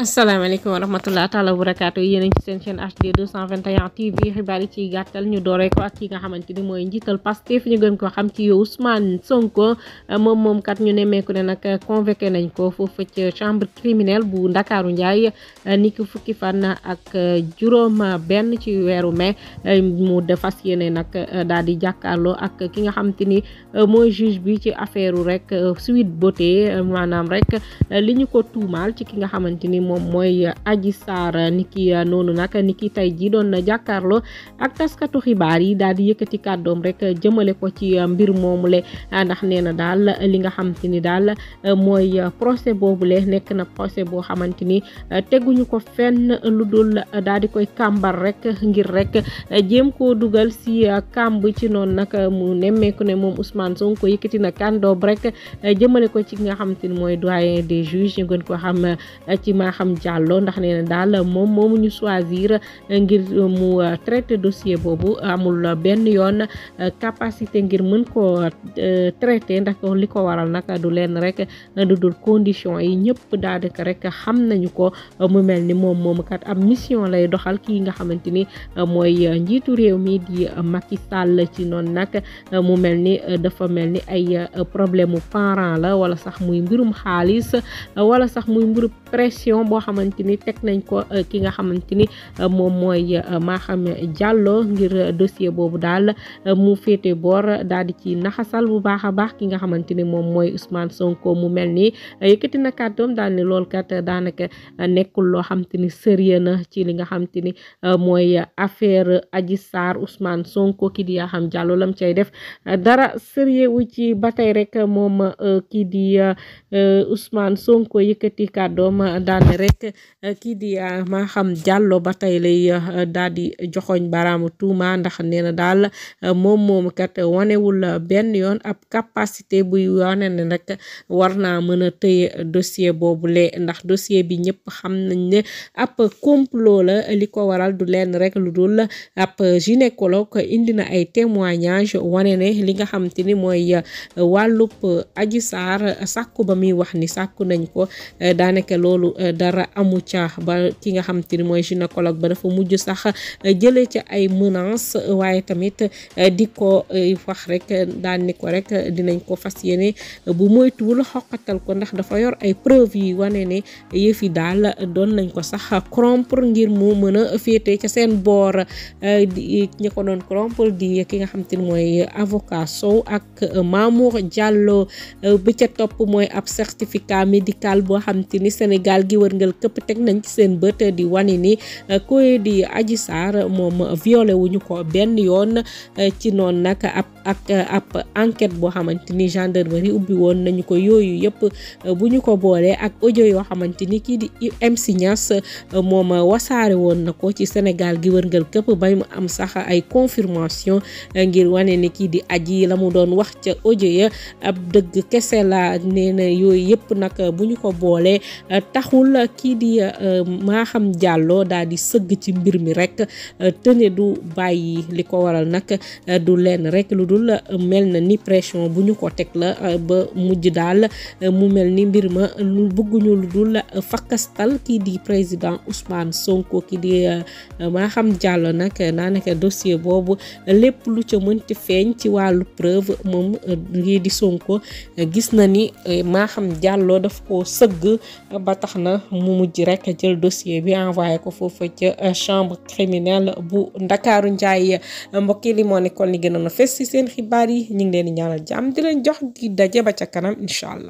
asalaamaaleykum wa rahmatulah taala wa barakaatu yéen a ngi ci seen chaîne HD 221 TV xibaar yi ci gàttal ñu dooree ko ak ki nga xamante ni mooy njiital Pastef ñu gën ko xam ci Ousmane Sonko moom kat ñu nemmeeku ne nag convoqué nañ ko foofu ci chambre criminelle bu Ndakaaru Njaay niki fukki fan ak juróom benn ci weeru mai mu fas yéene nag daal di jàkkaarloo ak ki nga xamante ni mooy juge bi ci affaire rek Sweet Beauté maanaam rek li ñu ko tuumaal ci ki nga xamante ni moom mooy Adji Sarr niki noonu nag niki tey jii doon jàkkaarloo ak taskatu xibaar yi daal di yëkkati kàddoom rek jëmale ko ci mbir moomule ndax nee na daal li nga xamante ni daal mooy procès boobule nekk na procès boo xamante ni teguñu ko fenn lu dul daal di koy kàmbar rek ngir rek jéem koo dugal si kàmb ci noonu nag mu nemmeeku ne moom Ousmane Sonko yëkkati na kàddoom rek jëmale ko ci nga xamante ni mooy doyen des juges ñu gën ko xam ci Maham Diallo ndax nee na daal moom moomu ñu choisir ngir mu traité dossier boobu amul benn yoon capacité ngir mën koo traité ndax li ko waral nag du leen rek du dul condition yi ñëpp daal di ko rek xam nañu ko mu mel ni moom kat am mission lay doxal kii nga xamante ni mooy njiitu réew mi di Macky Sall ci noonu nag mu mel ni dafa mel ni ay problème mu parent la wala sax muy mbirum xaalis wala sax muy mbirum pression boo xamante ni teg nañ ko ki nga xamante ni moom mooy Maham Diallo ngir dossier boobu daal mu féete boor daal di ci naxasal bu baax a baax ki nga xamante ni moom mooy Ousmane Sonko mu mel ni yëkkati na kàddoom daal ni loolu kat daanaka nekkul loo xamante ni sérieux na ci li nga xamante ni mooy affaire Adji Sarr Ousmane Sonko ki di Maham Diallo lam cay def dara sérieux wu ci ba tey rek moom kii di Ousmane Sonko yëkkati kàddoom daan rek kii di Maham Diallo ba tey lay daal di joxoñ baraamu tuuma ndax nee na daal moom kat wanewul benn yoon ab capacité buy wane ne rek war naa mën a tëye dossier boobule ndax dossier bi ñëpp xam nañ ne ab complot la li ko waral du leen rek lu dul ab gynécologue indi na ay témoignage wane ne li nga xamante ni mooy wàllub Adji Sarr sàkku ba muy wax ni sàkku nañ ko daanaka loolu dara amu ca ba ki nga xamante ni mooy gynécologue ba dafa mujj sax jëlee ca ay menaces waaye tamit di ko wax rek daan ni ko rek dinañ ko fas yéene bu moytuwul xoqatal ko ndax dafa yor ay preuve yi wane ne yëf yi daal doon nañ ko sax corrompre ngir mu mën a féete ca seen boor di ñi ko doon corrompre di ki nga xamante ni mooy avocat Sow ak Mamour Diallo bi ca topp mooy ab certificat médical boo xamante ni Sénégal gi wërngal këpp teg nañ ci seen bët di wane ni koy di Adji Sarr moom violé wuñu ko benn yoon ci noonu nag ab enquête boo xamante ni gendarmerie ubbi woon nañu ko yooyu yëpp bu ñu ko boolee ak audio yoo xamante ni kii di MC Niass moom wasaare woon na ko ci Sénégal gi wërngal këpp bay mu am sax ay confirmation ngir wane ni kii di Adji la mu doon wax ca audio ya ab dëgg kese la nee na yooyu yëpp nag bu ñu ko boolee taxul kii di Maham Diallo daal di sëgg ci mbir mi rek tëne du bàyyi li ko waral nag du leen rek lu dul mel na ni pression bu ñu ko teg la ba mujj daal mu mel ni mbir ma lu bëgguñu lu dul fakkastal kii di président Ousmane Sonko kii di Maham Diallo nag daanaka dossier boobu lépp lu ca mënti feeñ ci wàllu preuve moom lii di Sonko gis na ni Maham Diallo daf ko sëgg ba tax na mu mujj rek jël dossier bi envoyé ko foofu ca chambre criminelle bu Ndakaaru Njaay mbokk yi li moo nekkoon li gënoon a fes ci seen xibaar yi ñu ngi leen di ñaanal jàmm di leen jox di daje ba ca kanam incha allah.